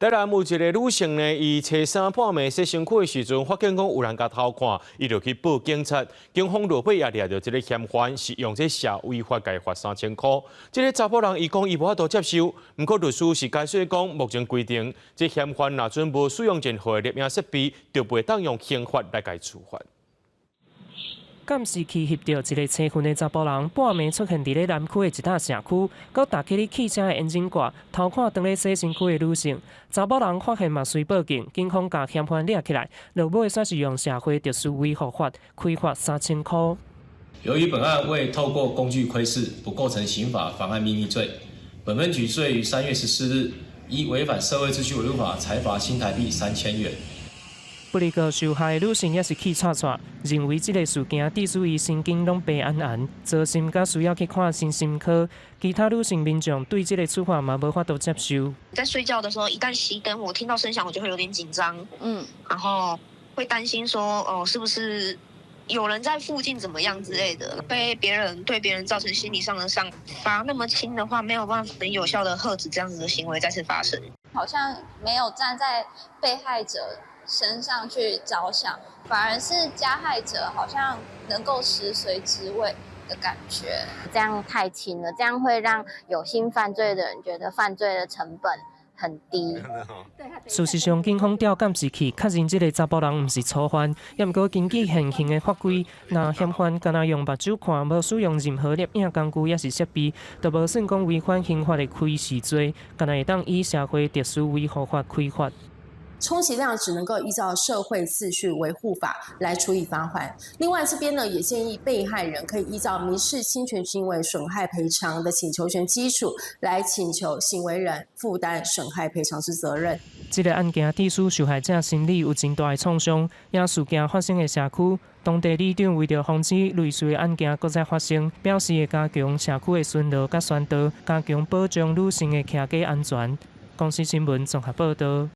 台南有一个女性呢，伊初三半暝洗身軀的時陣，發現講有人共偷看，伊就去報警察。警方落尾也掠著這个嫌犯，是用這社維法共罰3000箍。這个查埔人伊講伊無法度接受，毋過律師是解釋講，目前規定，這嫌犯若準無使用任何的攝影設備，就袂當用刑法來共處罰。監視器翕著一个青雲的查埔人，半暝出現佇咧南區的一搭社區，閣打起咧汽車的引擎蓋，偷看當咧洗身軀的女性。查某人發現嘛，隨報警，警方共嫌犯掠起來，落尾煞是用社會特殊維護法開罰3000箍。由於本案未透過工具窺視，不構成刑法妨礙秘密罪，本分局遂於3月14日依違反社會秩序維護法，裁罰新台幣3000元。不過受害的女性也是氣掣掣，認為這个事件致使伊神經攏白絚絚，糟心佮需要去看身心科。其他女性民眾對這个處罰嘛無法度接受。在睡覺的時候，一旦熄燈，我聽到聲響，我就會有點緊張，然後會擔心說，哦，是不是有人在附近怎麼樣之類的，被別人對別人造成心理上的傷。罰那麼輕的話，沒有辦法很有效的遏止這樣子的行為再次發生。好像沒有站在被害者身上去着想，反而是加害者好像能夠食髓知味的感覺。這樣太輕了，這樣會讓有心犯罪的人覺得犯罪的成本很低。事實上，警方調監視器確認這个查埔人毋是初犯，也毋過根據現行的法規，若嫌犯干焦用目睭看，無使用任何攝影工具抑是設備，就無算講違反刑法的窺視罪，干焦會當以社會特殊維護法開罰。充其量只能夠依照社會秩序維護法來處以罰鍰。另外，這邊呢也建議被害人可以依照民事侵權行為損害賠償的請求權基礎來請求行為人負擔損害賠償之責任。這个案件致使受害者心理有真大的創傷，也事件發生的社區，當地里長為著防止類似的案件閣再發生，表示會加強社區的巡邏佮宣導，加強保障女性的徛家安全。公視新聞綜合報導。